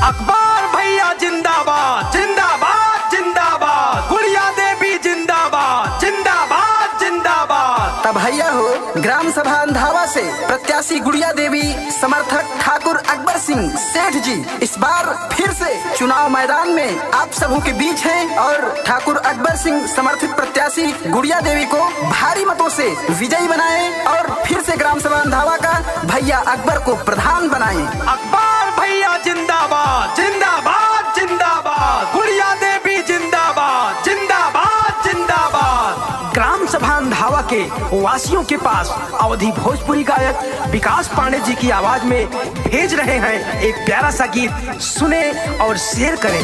अकबर भैया जिंदाबाद जिंदाबाद जिंदाबाद, गुड़िया देवी जिंदाबाद जिंदाबाद जिंदाबाद। तब भैया हो ग्राम सभा अंधावा से प्रत्याशी गुड़िया देवी समर्थक ठाकुर अकबर सिंह सेठ जी इस बार फिर से चुनाव मैदान में आप सबों के बीच हैं और ठाकुर अकबर सिंह समर्थित प्रत्याशी गुड़िया देवी को भारी मतों से विजयी बनाएं और फिर से ग्राम सभा अंधावा का भैया अकबर को प्रधान बनाएं। अकबर भैया जिंदाबाद जिंदाबाद जिंदाबाद, गुड़िया देवी जिंदाबाद जिंदाबाद जिंदाबाद। ग्राम सभा अंधावा के वासियों के पास अवधि भोजपुरी गायक विकास पांडे जी की आवाज में भेज रहे हैं एक प्यारा सा गीत, सुने और शेयर करें।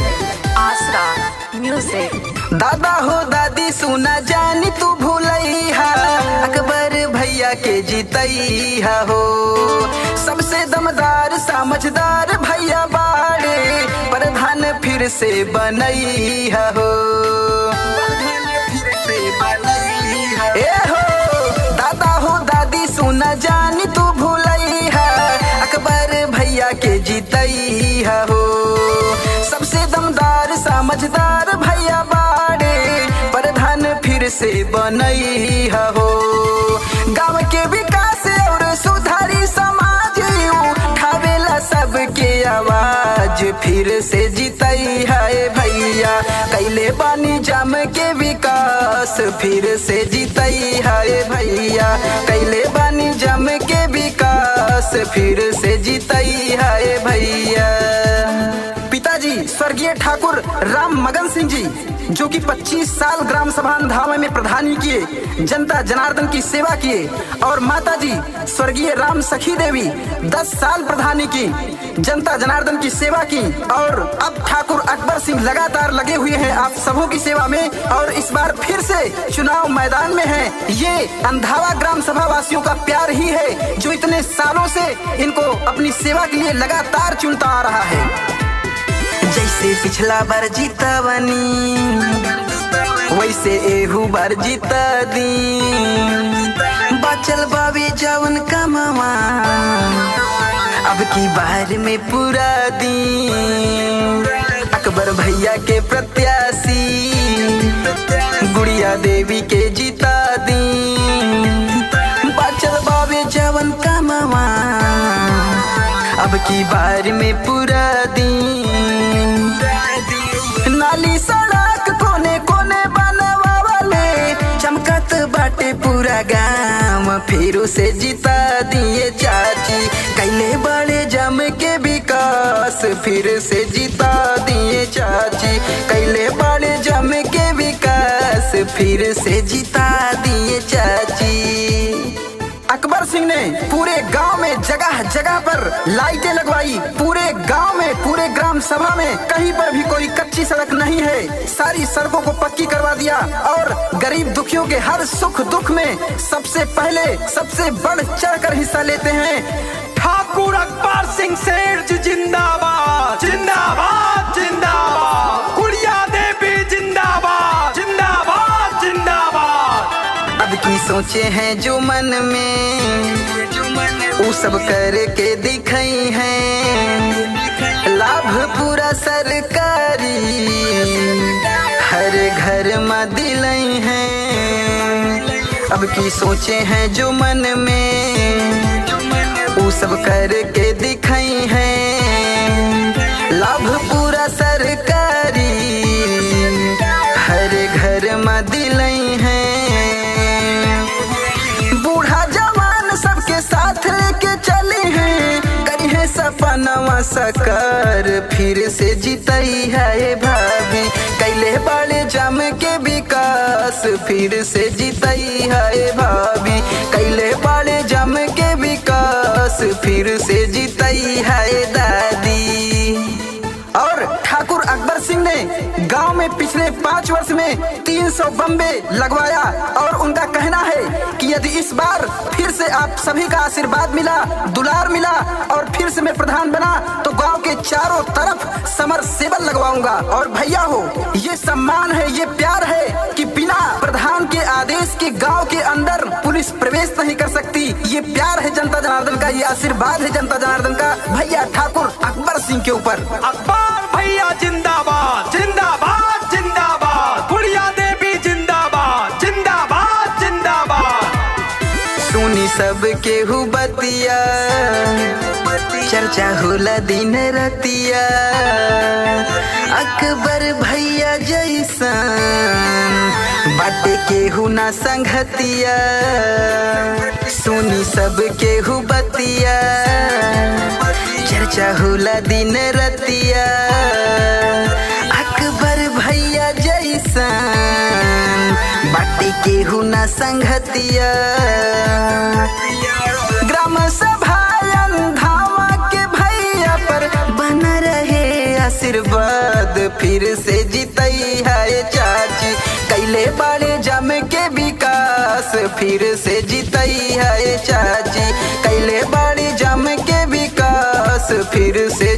आसरा म्यूजिक। दादा हो दादी सुना जानी तू भूलैहा, अकबर भैया के जीतैहा हो। सबसे दमदार समझदार भैया बाड़े, प्रधान फिर से बनैहा हो। ए हो दादा हो दादी सुना जानी तू भूलैहा, अकबर भैया के जीतैहा हो। सबसे दमदार समझदार भैया बाड़े, प्रधान फिर से बनैहा हो। गाँव के विकास और सुधारी समाज उठावेला सबके आवाज, फिर से जीतैहा भैया। कैले बानी जम के विकास, फिर से जीतैहा भैया। कैले बानी जम के विकास, फिर से जीतैहा भैया। पिताजी स्वर्गीय ठाकुर राम मगन सिंह जी जो कि 25 साल ग्राम सभा अंधावा में प्रधानी किए, जनता जनार्दन की सेवा किए, और माताजी स्वर्गीय राम सखी देवी 10 साल प्रधानी की, जनता जनार्दन की सेवा की, और अब ठाकुर अकबर सिंह लगातार लगे हुए हैं आप सबों की सेवा में और इस बार फिर से चुनाव मैदान में हैं। ये अंधावा ग्राम सभा वासियों का प्यार ही है जो इतने सालों से इनको अपनी सेवा के लिए लगातार चुनता आ रहा है। जैसे पिछला बार जीतवनी वैसे एहू बार जीता दी, बचल बाबे जवन कमावा अब की बार में पूरा दी। अकबर भैया के प्रत्याशी गुड़िया देवी के जीता दी, बचल बाबे जवन कमावा अब की बार में पूरा दी। नाली सड़क कोने कोने बनवावले, चमकत बाटे पूरा गाँव, फिर से जीता दिए चाची। कैले बड़े जम के विकास, फिर से जीता दिए चाची। कैले बड़े जम के विकास, फिर से जीता दिए चाची। अकबर सिंह ने पूरे गांव में जगह जगह पर लाइटें लगवाई, पूरे गांव में पूरे ग्राम सभा में कहीं पर भी कोई कच्ची सड़क नहीं है, सारी सड़कों को पक्की करवा दिया और गरीब दुखियों के हर सुख दुख में सबसे पहले सबसे बढ़ चढ़ कर हिस्सा लेते हैं। ठाकुर अकबर सिंह सेठ जिंदाबाद जिंदाबाद जिंदाबाद, गुड़िया देवी जिंदाबाद जिंदाबाद जिंदाबाद। अब की सोचे हैं जो मन में वो सब करके दिखाई है, लाभ पूरा सरकारी हर घर में दिलई है। अब की सोचे हैं जो मन में वो सब करके दिखाई है, लाभ पूरा सरकारी हर घर में दिलई है। बूढ़ा जवान सबके साथ लेके चले हैं, करी है सपनवा साकार, फिर से जीतई है भाभी। कैले बड़े जम के विकास, फिर से जीतई है भाभी। कैले बड़े जम के विकास, फिर से जीतई है दादी। और ठाकुर अकबर सिंह ने गांव में पिछले 5 वर्ष में 300 बम्बे लगवाया और उनका कहना है कि यदि इस बार फिर से आप सभी का आशीर्वाद मिला, दुलार मिला और फिर से मैं प्रधान बना तो गांव के चारों तरफ समर सेबल लगवाऊंगा। और भैया हो, ये सम्मान है, ये प्यार है कि बिना प्रधान के आदेश के गांव के अंदर पुलिस प्रवेश नहीं कर सकती। ये प्यार है जनता जनार्दन का, ये आशीर्वाद है जनता जनार्दन का भैया ठाकुर अकबर सिंह के ऊपर। अकबर केहू बतिया, चर्चा होला दिन रतिया। अकबर भैया जैसन बाटे केहू ना संगतिया, सुनी सब केहू बतिया, चर्चा होला दिन रतिया। अकबर भैया जैसन बाटे केहू ना संगतिया। ग्राम सभा अंधावा के भैया पर बन रहे आशीर्वाद, फिर से जीतई है चाची। कैले बाड़े जम के विकास, फिर से जीतई है चाची। कैले बाड़े जम के विकास, फिर से